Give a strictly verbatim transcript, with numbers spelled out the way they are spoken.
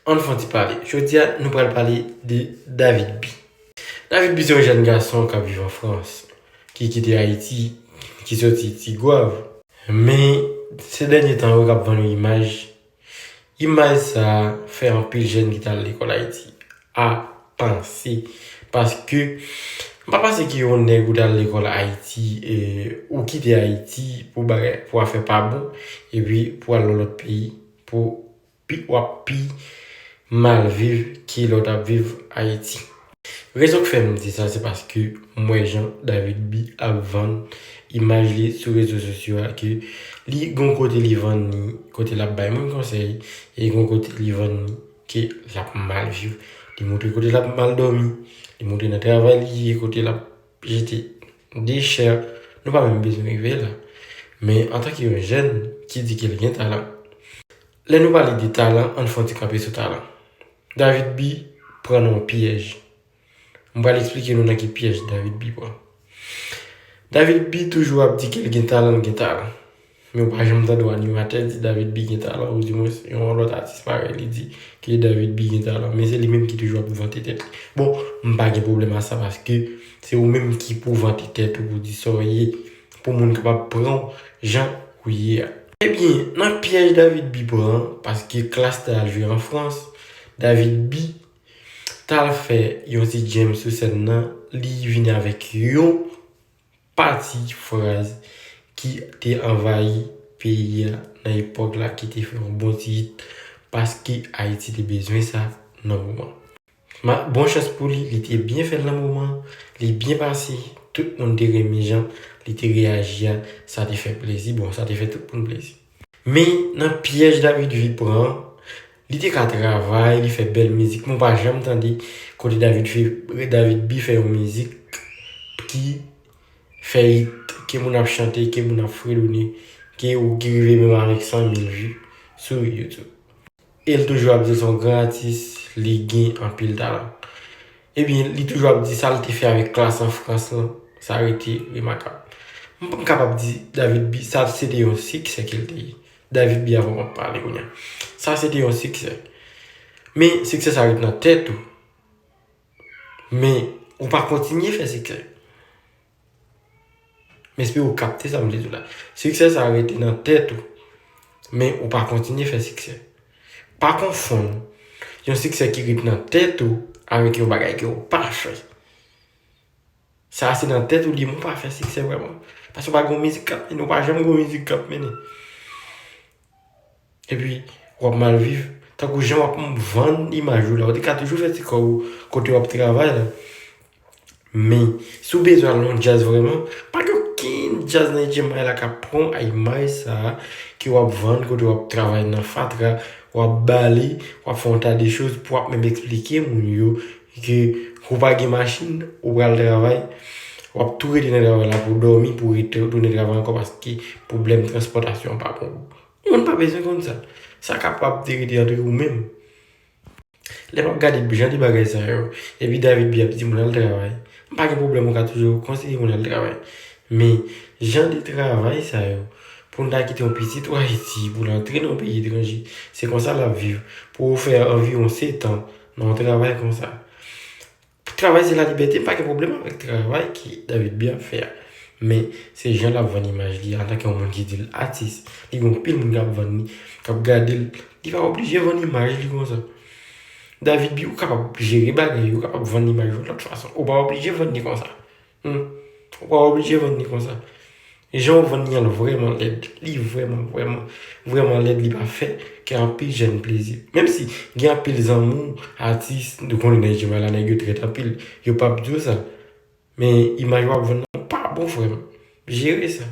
Ann fè yon ti pale. Jodi a, nou pral pale de David B. David B se yon jèn gason k ap viv an Frans, ki kite Ayiti, ki soti Tigwav. Men, se dènye tan yo k ap vann yon imaj. Imaj sa a fè anpil jèn ki t al lekòl Ayiti a panse. Paske, m pa panse ke yon nèg ou t al lekòl Ayiti, e, ou kite Ayiti pou bagay, pou afè pa bon, epi pou al nan lòt peyi, pou pi, w ap pi mal viv ke lè w t ap viv Ayiti. Rezon k fè m di sa, se paske m wè jan David B ap vann imaj li sou rezo sosyo a, ke li gon kote li vann li, kote l ap bay moun konsèy, e gon kote li vann li ke l ap mal viv. Li montre kote l ap mal dòmi, li montre nan travay li ye, kote l ap jete dechè. Nou pa menm bezwen rive la. Men antanke yon jèn ki di ke l gen talan, lè nou pale de talan, ann fè yon ti kanpe sou talan. David B pran nan yon pyèj. M pral eksplike nou nan ki pyèj David B pran. David B toujou ap di ke l gen talan, l gen talan. Men ou pa janm tande yon animatè di David B gen talan, ou dimwens yon lòt atis parèy li di ke David B gen talan. Men se li menm ki toujou ap vante tèt li. Bon, m pa gen pwoblèm a sa paske se ou menm ki pou vante tèt ou pou di sa w ye, pou moun kapab pran w jan ou ye a. Ebyen, nan pyèj David B pran, paske klas te al jwe an Frans, David B t al fè yon ti djèm sou sèn nan, li vini avèk yon pati fraz ki te anvayi peyi a nan epòk la, ki te fè yon bon ti hit, paske Ayiti te bezwen sa nan moman. Ma, bon chans pou li, li te byen fè l nan moman, li byen pase, tout moun te renmen jan li te reyaji a, sa te fè plezi, bon, sa te fè tout moun plezi. Men nan pyèj David B pran, li te ka travay, li fè bèl mizik, men w pa janm tande kote David fè, David B fè yon mizik ki fè hit, ke moun ap chante, ke moun ap fredone, ke ou ki rive menm avèk san mil vi sou YouTube. E l toujou ap di l se yon gran atis, li gen anpil talan. Ebyen, li toujou ap di sa l te fè avèk klas an Frans lan, sa rete remakab. M p-, m kapab di David B, sa se te yon siksè ke l te ye. David B avan m ap pale kounye a. Sa se te yon siksè. Men siksè sa ret nan tèt ou. Men ou pa kontinye fè siksè. M espere w kapte sa m vle di w la. Siksè sa rete nan tèt ou, men ou pa kontinye fè siksè. Pa konfonn yon siksè ki ret nan tèt ou avèk yon bagay ke w pa fè. Sa a se nan tèt ou li ye, men w pa fè siksè vrèman. Paske w pa gen yon mizik k ap mennen, w pa janm gen yon mizik k ap mennen. Epi, w ap mal viv. Tankou jan w ap vann imaj ou la, ou te ka toujou fè ti kòb ou kote w ap travay la. Men, si w bezwen al nan yon djaz vrèman, pa gen okenn djaz nan H M I la k ap pran w a imaj sa a ke w ap vann kote w ap travay nan fatra, w ap bale, w ap fè yon ta de choz pou w ap menm eksplike moun yo ke ou pa gen machin, ou pral travay, w ap tou rete nan travay la pou w dòmi, pou w rete, tounen travay ankò paske pwoblèm transpòtasyon an pa bon pou ou. Moun pa bezwen konn sa. Sa kapab te rete antre ou menm. Lè m ap gade jan de bagay sa yo, epi David B ap di moun al travay, m pa gen pwoblèm, ou ka toujou konseye moun al travay. Men, jan de travay sa yo, pou n ta kite yon pitit ou Ayiti, pou l antre nan yon peyi etranje, se konsa l ap viv, pou w fè anviwon sèt an nan yon travay konsa. Travay se lalibète, m pa gen pwoblèm avèk travay ke David B ap fè a. Men, se jan l ap vann imaj li antanke yon moun ki di l atis. Li gen anpil moun k ap vann li, k ap gade l. Li pa oblije vann imaj li konsa. David B, ou kapab jere bagay yo, ou kapab vann imaj yo lòt fason. Ou pa oblije vann li konsa. Hmm. Ou pa oblije vann li konsa. Jan w vann li an vrèman lèd. Li vrèman, vrèman, vrèman lèd, li pa fè kè anpil jèn plezi. Menm si gen anpil zanmi w, atis, nou konnen nan H M I la, nèg yo trèt anpil, yo p ap di w sa. Men imaj w ap vann nan pa bon, frè m. Jere sa.